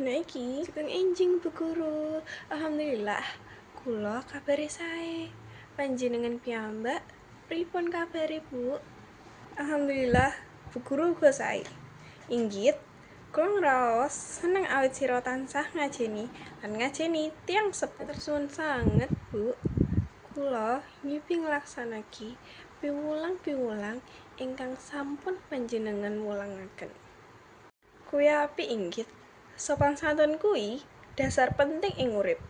Dina iki sugeng enjing Bu Guru. Alhamdulillah, kula kabare sae. Panjenengan piyambak pripun kabare, Bu? Alhamdulillah, Bu Guru uga sae. Inggit, kula ngraos seneng awit sira tansah ngajeni lan ngajeni tiyang sepuh. Matur suwun sanget, Bu. Kula nyubi nglaksanake piwulang-piwulang ingkang sampun panjenengan wulangaken. Kuwi apik, Inggit. Sopan santun kuwi dasar penting ing urip.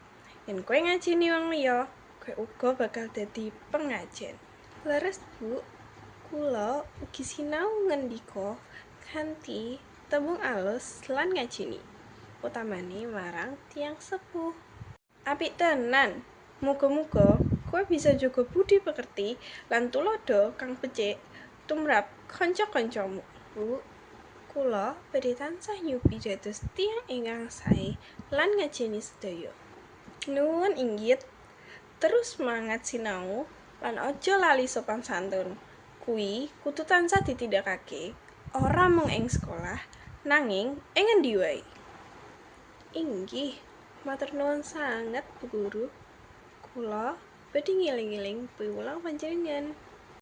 Yen kowe ngajeni wong liya, kowe uga bakal dadi pengajen. Leres, Bu. Kula ugi sinau ngendika kanthi tembung alus lan ngajeni, utamane marang tiyang sepuh. Apik tenan. Muga-muga kowe bisa njaga budi pekerti lan tuladha kang becik tumrap kanca-kancamu. Bu, kula badhe tansah nyubi dados tiyang ingkang sae lan ngajeni sedaya. Nuwun, Inggit. Terus semangat sinau lan aja lali sopan santun. Kuwi kudu tansah ditindakake, ora mung ing sekolah, nanging ing ngendi wae. Inggih, matur nuwun sanget, Bu Guru. Kula badhe ngeling-eling piwulang panjenengan.